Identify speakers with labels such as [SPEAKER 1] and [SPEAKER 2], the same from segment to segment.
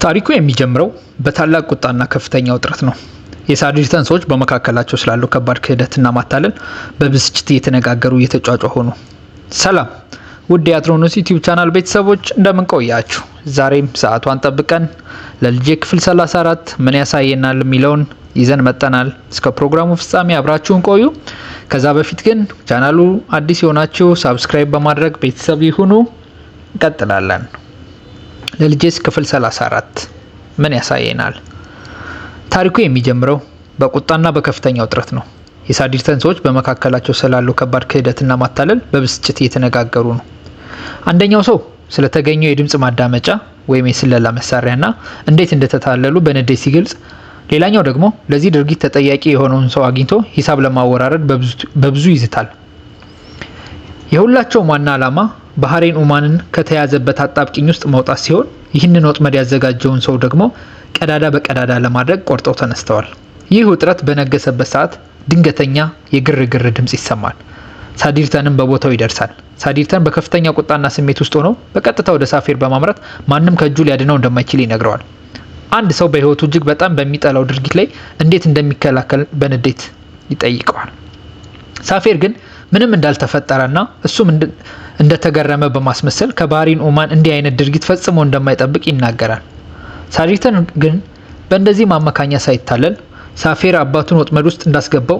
[SPEAKER 1] ታሪኩ የሚጀምረው በታላቅ ቁጣና ከፍተኛ ውጥረት ነው። የሳዲርተን ሰዎች በመካከላቸው ስላለው ከባድ ክህደትና ማታለል በብስጭት እየተነጋገሩ እየተጯጯሁ ነው። ሰላም ውድ የአትሮኖስ ዩቲዩብ ቻናል ቤተሰቦች፣ እንደምን ቆያችሁ? ዛሬም ሰዓቷን ጠብቀን ለልጄ ክፍል 34 ምን ያሳየናል የሚለውን ይዘን መጥተናል። እስከ ፕሮግራሙ ፍጻሜ አብራችሁን ቆዩ። ከዛ በፊት ግን ቻናሉ አዲስ የሆናችሁ subscribe በማድረግ ቤተሰብ ይሁኑ። እንቀጥላለን። ለልጄስ ክፍል 34 ምን ያሳየናል? ታሪኩ የሚጀምረው በቁጣና በከፍተኛ ውጥረት ነው። የሳዲርተን ሰዎች በመካከላቸው ስላለው ከባድ ክህደትና ማታለል በብስጭት እየተነጋገሩ ነው። አንደኛው ሰው ስለተገኘው የድምፅ ማዳመጫ ወይም የስለላ መሳሪያና እንዴት እንደተታለሉ በንዴት ሲገልጽ፣ ሌላኛው ደግሞ ለዚህ ድርጊት ተጠያቂ የሆነውን ሰው አግኝቶ ሂሳብ ለማወራረድ በብዙ ይዝታል። የሁላቸውም ዋና ዓላማ ባህሬን ኡማንን ከተያዘበት አጣብቂኝ ውስጥ መውጣት ሲሆን፣ ይህንን ወጥመድ ያዘጋጀውን ሰው ደግሞ ቀዳዳ በቀዳዳ ለማድረግ ቆርጠው ተነስተዋል። ይህ ውጥረት በነገሰበት ሰዓት ድንገተኛ የግርግር ድምፅ ይሰማል። ሳዲርተንም በቦታው ይደርሳል። ሳዲርተን በከፍተኛ ቁጣና ስሜት ውስጥ ሆኖ በቀጥታ ወደ ሳፌር በማምራት ማንም ከእጁ ሊያድነው እንደማይችል ይነግረዋል። አንድ ሰው በሕይወቱ እጅግ በጣም በሚጠላው ድርጊት ላይ እንዴት እንደሚከላከል በንዴት ይጠይቀዋል። ሳፌር ግን ምንም እንዳልተፈጠረና እሱም እንደተገረመ በማስመሰል ከባህሪን ኡማን እንዲህ አይነት ድርጊት ፈጽሞ እንደማይጠብቅ ይናገራል። ሳዲርተን ግን በእንደዚህ ማመካኛ ሳይታለል ሳፌር አባቱን ወጥመድ ውስጥ እንዳስገባው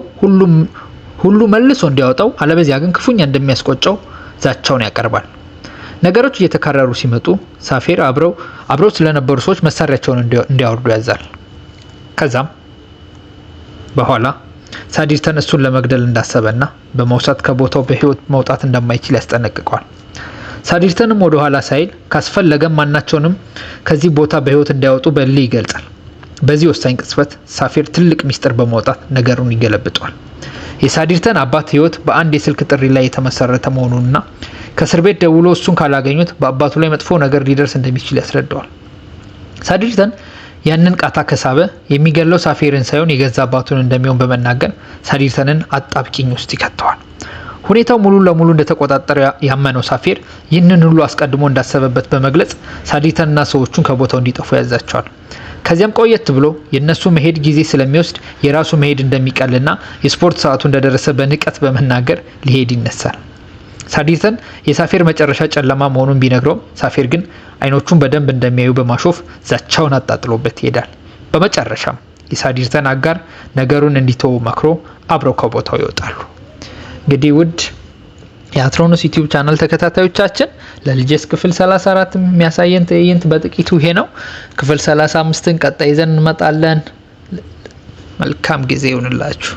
[SPEAKER 1] ሁሉ መልሶ እንዲያወጣው፣ አለበዚያ ግን ክፉኛ እንደሚያስቆጨው ዛቻውን ያቀርባል። ነገሮች እየተካረሩ ሲመጡ ሳፌር አብረው ስለነበሩ ሰዎች መሳሪያቸውን እንዲያወርዱ ያዛል። ከዛም በኋላ ሳዲርተን እሱን ለመግደል እንዳሰበና በመውሳት ከቦታው በሕይወት መውጣት እንደማይችል ያስጠነቅቀዋል። ሳዲርተንም ወደ ኋላ ሳይል ካስፈለገም ማናቸውንም ከዚህ ቦታ በሕይወት እንዳይወጡ በእልህ ይገልጻል። በዚህ ወሳኝ ቅጽበት ሳፌር ትልቅ ሚስጥር በማውጣት ነገሩን ይገለብጠዋል። የሳዲርተን አባት ሕይወት በአንድ የስልክ ጥሪ ላይ የተመሰረተ መሆኑንና ከእስር ቤት ደውሎ እሱን ካላገኙት በአባቱ ላይ መጥፎ ነገር ሊደርስ እንደሚችል ያስረዳዋል። ሳዲርተን ያንን ቃታ ከሳበ የሚገለው ሳፌርን ሳይሆን የገዛ አባቱን እንደሚሆን በመናገር ሳዲርተንን አጣብቂኝ ውስጥ ይከተዋል። ሁኔታው ሙሉ ለሙሉ እንደተቆጣጠረ ያመነው ሳፌር ይህንን ሁሉ አስቀድሞ እንዳሰበበት በመግለጽ ሳዲርተንና ሰዎቹን ከቦታው እንዲጠፉ ያዛቸዋል። ከዚያም ቆየት ብሎ የእነሱ መሄድ ጊዜ ስለሚወስድ የራሱ መሄድ እንደሚቀልና የስፖርት ሰዓቱ እንደደረሰ በንቀት በመናገር ሊሄድ ይነሳል። ሳዲርተን የሳፌር መጨረሻ ጨለማ መሆኑን ቢነግረውም ሳፌር ግን አይኖቹን በደንብ እንደሚያዩ በማሾፍ ዛቻውን አጣጥሎበት ይሄዳል። በመጨረሻም የሳዲርተን አጋር ነገሩን እንዲተው መክሮ አብረው ከቦታው ይወጣሉ። እንግዲህ ውድ የአትሮኖስ ዩቲዩብ ቻናል ተከታታዮቻችን፣ ለልጄስ ክፍል 34 የሚያሳየን ትዕይንት በጥቂቱ ይሄ ነው። ክፍል 35ን ቀጣይ ይዘን እንመጣለን። መልካም ጊዜ ይሁንላችሁ።